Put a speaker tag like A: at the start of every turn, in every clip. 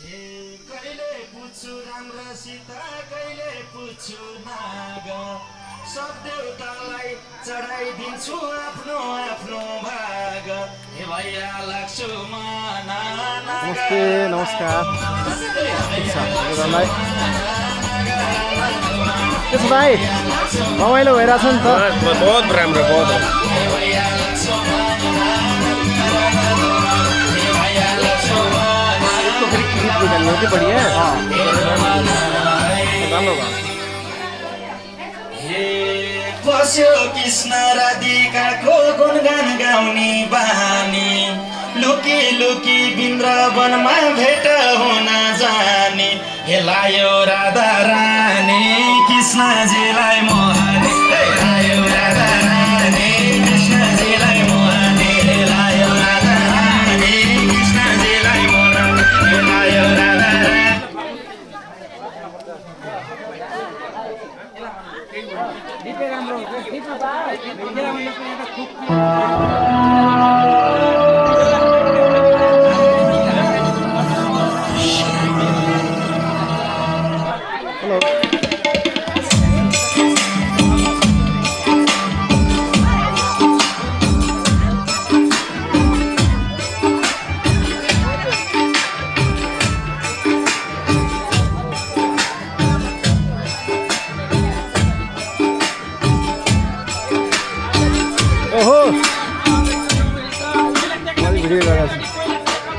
A: कहिले पुछु राम्रोसित कहिले पुछु नाग सब देउतालाई चढाइदिन्छु आफ्नो आफ्नो भाग हे भैया लक्ष्मण
B: नमस्ते नमस्कार त्यसो भाइ रमाइलो भइरहेछ नि त
C: बहुत राम्रो बहुत
B: बढ़िया
A: बस्यो कृष्ण राधिकाको गुणगान गाउने बानी लुकी लुकी वृन्दावनमा भेट हुन जाने हेलायो राधा रानी कृष्णजीलाई मोहनी हेलायो राधा रानी कृष्णजीलाई मोहनी हेलायो राधा रानी कृष्णजीलाई मोहनी हेलायो राधा रानी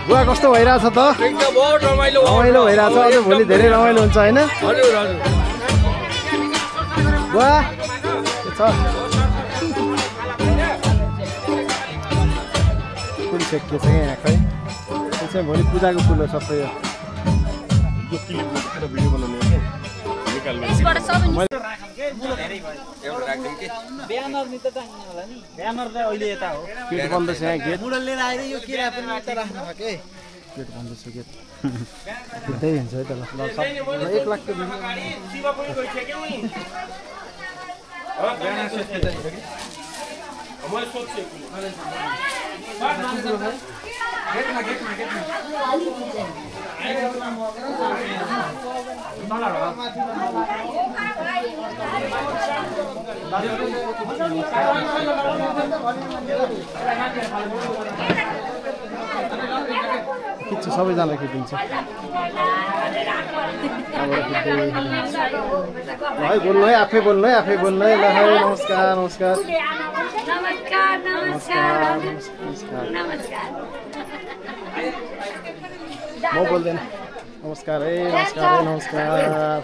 B: बुवा कस्तो भइरहेछ त रमाइलो भइरहेछ अझ भोलि धेरै रमाइलो हुन्छ होइन बुवा छ फुल सेकिएको छ यहाँ खै त्यो चाहिँ भोलि पूजाको फुल हो सबै यो गेट बन्द छ यहाँ गेट गेट बन्द छ गेट त्यही हुन्छ है त ल 1 लाख खिच्छु सबैजनालाई खिचिदिन्छ है बोल्नु है आफै बोल्नु है आफै बोल्नु है ल है नमस्कार नमस्कार म बोल्दैन नमस्कार है नमस्कार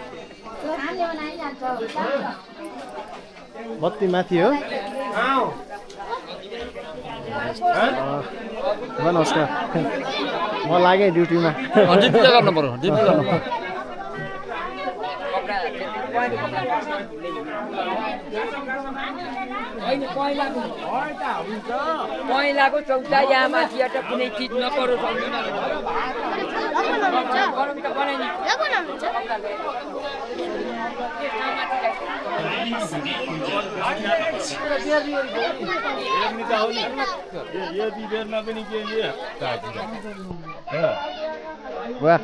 B: बत्ती माथि हो नमस्कार म लागेँ ड्युटीमा
C: गर्नु पर्यो
D: पहिलाको चौता यहाँ माथिबाट कुनै चिज नपरोस्
B: वाह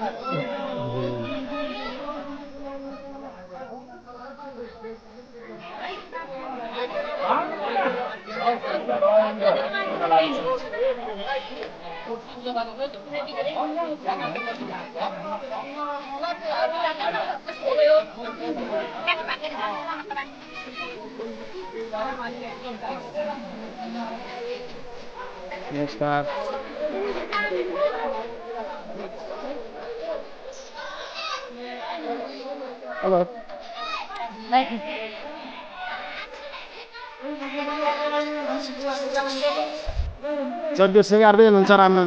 B: नमस्कार हेलो चड्यो से अर्दै हुन्छ राम्रो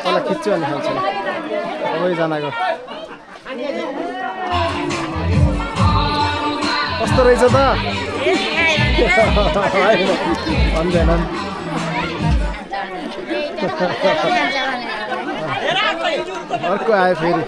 B: तल खिच्छु अनि खान्छ सबैजनाको कस्तो रहेछ त भन्दैनन् अर्को आयो फेरि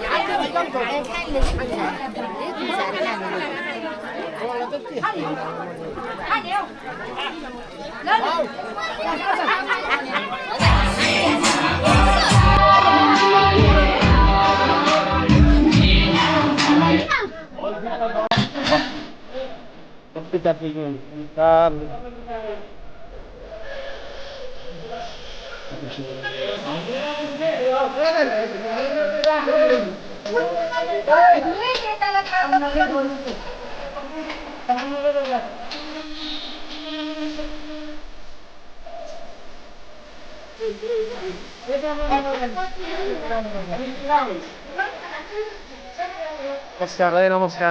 B: नमस्कार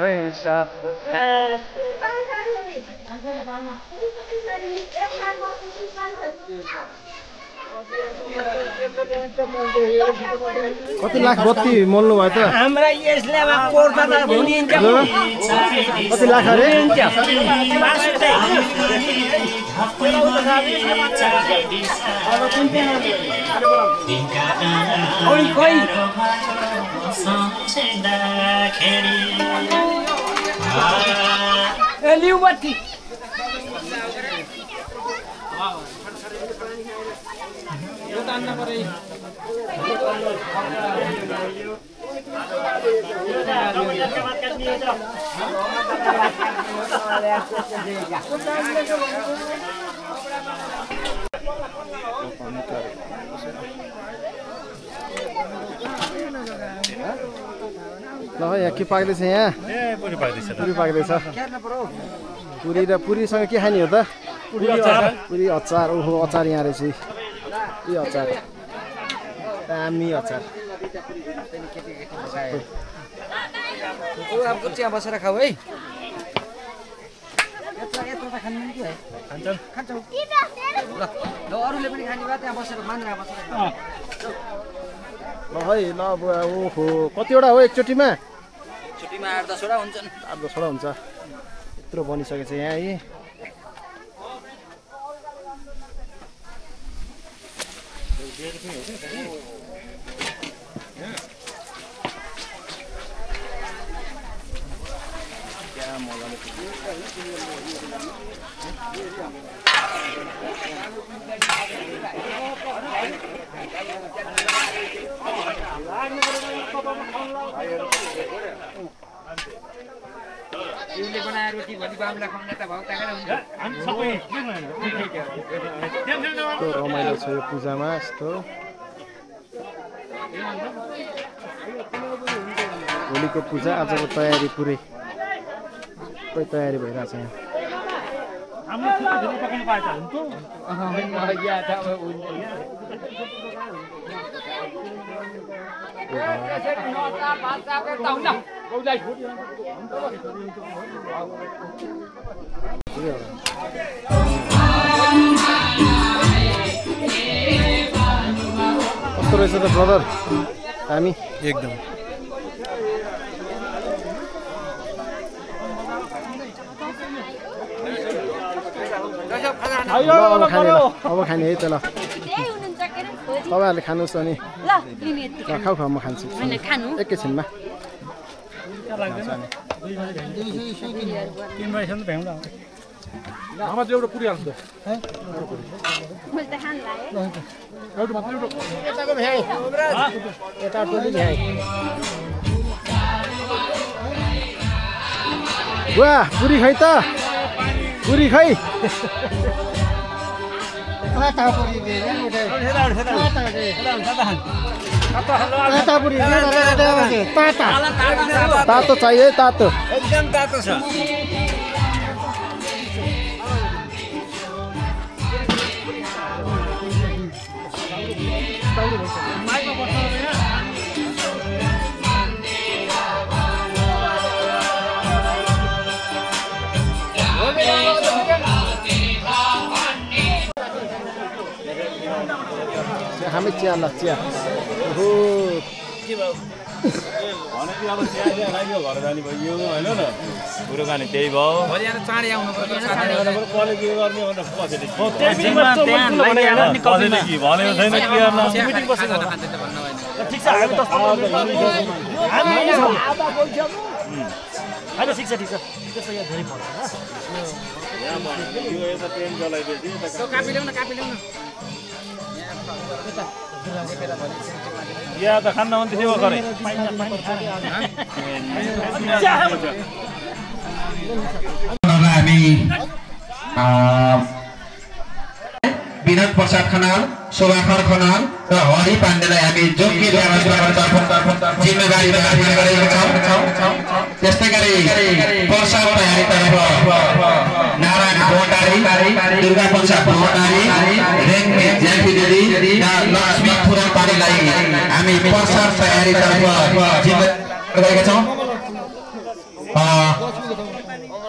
B: कति लाख बत्ती मोल्नु भयो त
D: हाम्रा यसले
B: कति लाख अरे ल यहाँ के पाक्दैछ यहाँ पुरी पाक्दैछ पुरी र पुरीसँग के खाने हो त पुरी अचार ओहो अचार यहाँ रहेछ के अचार दामी अचार
D: चिया बसेर खाऊ है अरूले पनि खाने भयो त्यहाँ बसेर मान्रा बसेर
B: ल है ल अब ओहो कतिवटा हो एकचोटिमा
D: 8-10 वटा हुन्छन्
B: 8-10 वटा हुन्छ यत्रो बनिसकेछ यहाँ है
D: बनाएर रोटी भोलि बाबुलाई खुवाउने त भाउ ताकेर हुन्छ
B: रमाइलो छ यो पूजामा यस्तो होलीको पूजा आजको तयारी पुरै तयारी भइरहेछ यहाँ कस्तो रहेछ त ब्रदर हामी एकदम अब खाने है त ल तपाईँहरूले खानुहोस् अनि खाऊ खाऊ म खान्छु एकैछिनमा एउटा पुरी हाल्छु वाह पुरी खै त पुरी खै ताता पुरी ताता तातो चाहियो है तातो
D: एकदम तातो छ
B: हामी चिया ल चिया ओहो
C: कुरोकानी त्यही भयो
D: चाँडै आउनु पर्यो
C: भनेको छैन के या त खान्न मन त्यसो गरे
E: हामी विनोद प्रसाद खनाल शोभाखर खनाल र हरि पाण्डेलाई हामी जोगी जिम्मेवारी गरेका छौँ त्यस्तै गरी प्रसाद तयारीतर्फ नारायण भोटारी दुर्गा प्रसाद भोटारी रेङ्गे ज्याफी दिदी र लक्ष्मी खुरापारीलाई हामी प्रसाद तयारीतर्फ जिम्मेवारी गरेका छौँ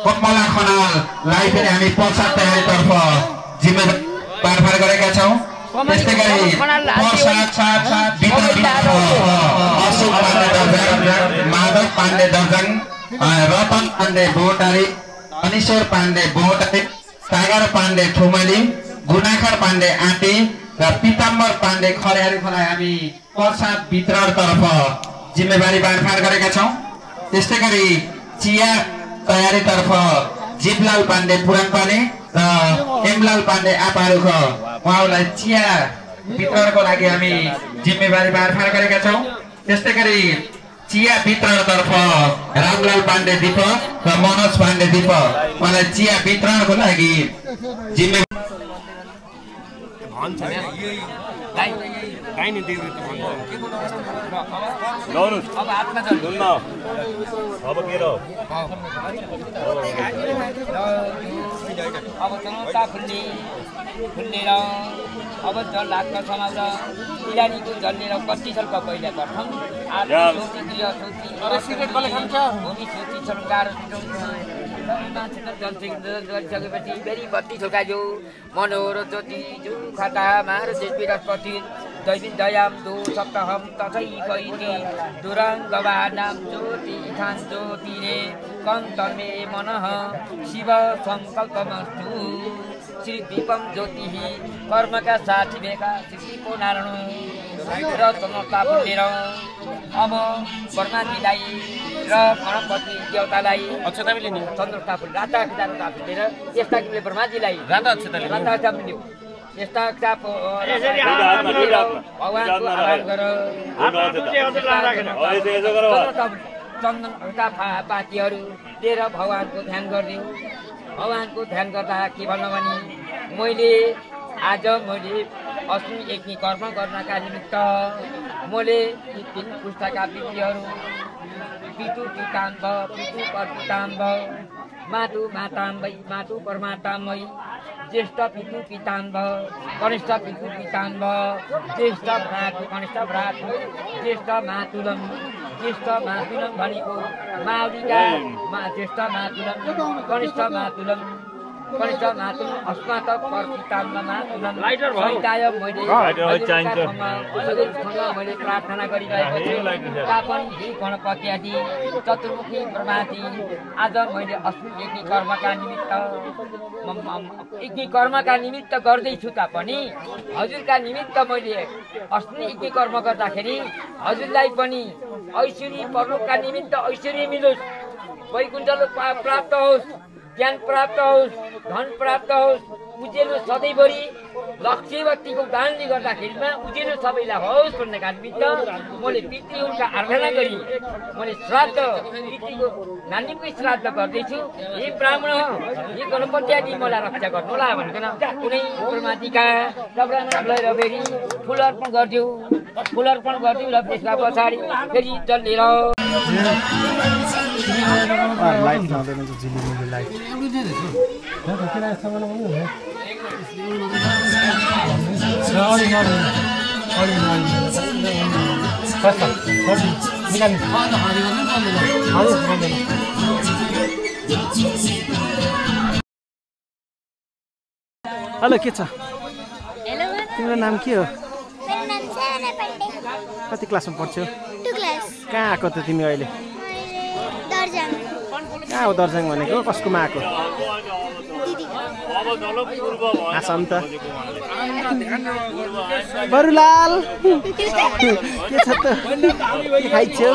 E: कमला खनाललाई पनि हामी प्रसाद तयारीतर्फ जिम्मेवारी पारफार गरेका छौँ त्यस्तै गरी अशोक पाण्डे दर्जन माधव पाण्डे दर्जन रतन पाण्डे बोटारी अनिश्वर पाण्डे बोटारी सागर पाण्डे ठुमली गुनाखर पाण्डे आँटी र पिताम्बर पाण्डे खर्यारीलाई हामी प्रसाद वितरणतर्फ जिम्मेवारी बाँडफाँड गरेका छौँ त्यस्तै गरी चिया तयारीतर्फ जीवलाल पाण्डे पुरानपानी र हेमलाल पाण्डे आपारुख उहाँलाई चिया वितरणको लागि हामी जिम्मेवारी बाँडफाँड गरेका छौँ त्यस्तै गरी चिया वितरणतर्फ रामलाल पाण्डे दीपक र मनोज पाण्डे दीपक उहाँलाई चिया वितरणको लागि जिम्मेवारी
D: अब चमत्ता फुल्लेर अब जल लाग्न समाउँछ इलानीको जल्लेर कति छल्क पहिला प्रथम भूमि सोची छल्कार जलिसकेपछि फेरि बत्ती छोकायो मनोहर ज्योति जो खाता मार देश बृहस्पति दैविन दयाम दो सप्तहम तथै कैति दुरङ्गवा नाम ज्योति खान ज्योति रे कन्तमे मनः शिव सङ्कल्पमस्तु श्री दीपम ज्योति कर्मका साथी भेका श्री को नारायण र चन्द्रता फुलेर अब ब्रह्माजीलाई र गणपति देवतालाई चन्द्रता फुल राता फुलेर यस्ता किसिमले ब्रह्माजीलाई राता फुल्यो यस्ता भगवानको आह्वान गर चन्दनका पातीहरू लिएर भगवानको ध्यान गरिदिउँ भगवानको ध्यान गर्दा के भन्नु भने मैले अस्मि यज्ञ कर्म गर्नका निमित्त मैले तीन पुस्ताका विधिहरू पितु पिताम्ब पितु परपिताम्ब मातु माताम्बै मातु परमाताम्बै ज्येष्ठ पितु पिताम्ब कनिष्ठ पितु पिताम्ब ज्येष्ठ भ्रातु कनिष्ठ भ्रातु ज्येष्ठ मातुलम भनेको मालिका ज्येष्ठ मातुलम कनिष्ठ मातुलम अस्मात परपिताम्ब मातुलम सहिताय मैले प्रार्थना गरिरहेको छु तापनि हे गणपति आदि चतुर्मुखी ब्रह्मादि आज मैले अस्मि यज्ञ कर्मका निमित्त गर्दैछु तापनि हजुरका निमित्त मैले अस्मि यज्ञ कर्म गर्दाखेरि हजुरलाई पनि ऐश्वर्य परलोकका निमित्त ऐश्वर्य मिलोस् वैकुण्ठ प्राप्त होस् ज्ञान प्राप्त होस् धन प्राप्त होस् उज्यालो सधैँभरि लक्ष्यवतीको दानले गर्दाखेरिमा उज्यालो सबैलाई होस् भन्ने निमित्त मैले पितृका आराधना गरी मैले श्राद्ध पितृको नानीकै श्राद्ध गर्दैछु। यी ब्राह्मण यी गणपति आदि मलाई रक्षा गर्नु होला भनिकन कुनै प्रमातिका लगाएर फेरि फुल अर्पण गरिदियो र त्यसका पछाडि फेरि जल लिएर
B: लाइट लाउँदैन झिलिमिली लाइट हेलो के छ? तिम्रो नाम के हो? कति क्लासमा पढ्छौ?
F: 2 क्लास।
B: कहाँ आएको त तिमी अहिले?
F: दर्जन।
B: कहाँ हो दर्जन भनेको? कसकोमा आएको? आसाम त बरुलाल के छ त? खाइछौ?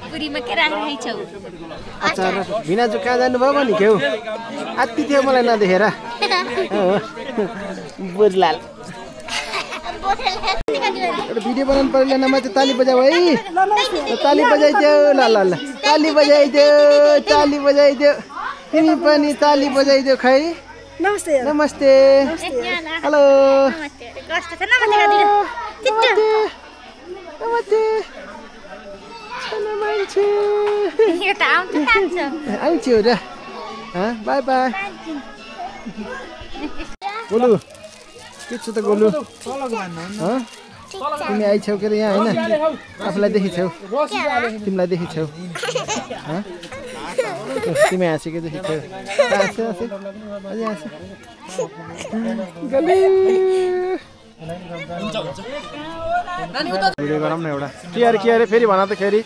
F: पुरीमा के राख्नु खाइछौ?
B: अचार। भिनाजु कहाँ जानुभयो भने के हो? आत्ति थियो मलाई नदेखेर। बरुलाल एउटा भिडियो बनाउनु पर्यो न। म चाहिँ ताली बजाऊ है। ताली बजाइदेऊ। ल ल ल ताली बजाइदेऊ। तिमी पनि ताली बजाइदेऊ खै। नमस्ते। हेलो आउँछु र। By by. गोलु के छ त गोलु? तिमी आइछौ के अरे यहाँ होइन? आफूलाई देखिछौ? तिमीलाई देखिछौ? तिमी हाँसेको देखिछौ? भिडियो गरौँ न एउटा। के अरे फेरि भन त खेरि।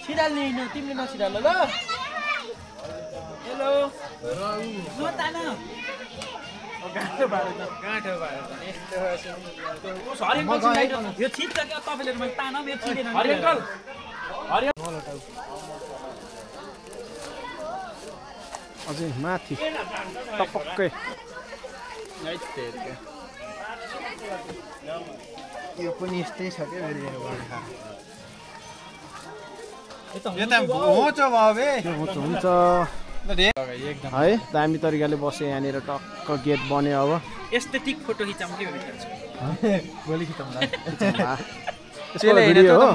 B: छिडाल्ने होइन तिमीले नछिडाल ल। हेलो अझै माथि टपक्कै यो पनि यस्तै छ क्या हुन्छ है। दामी तरिकाले बसेँ यहाँनिर टक्क गेट बन्यो। अब
G: एस्थेटिक फोटो खिचाउँ के
B: गोली खिचाउँ भिडियो हो।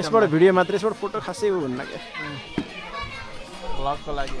B: यसबाट भिडियो मात्रै, यसबाट फोटो खासै हो भन्न क्या। ब्लगको लागि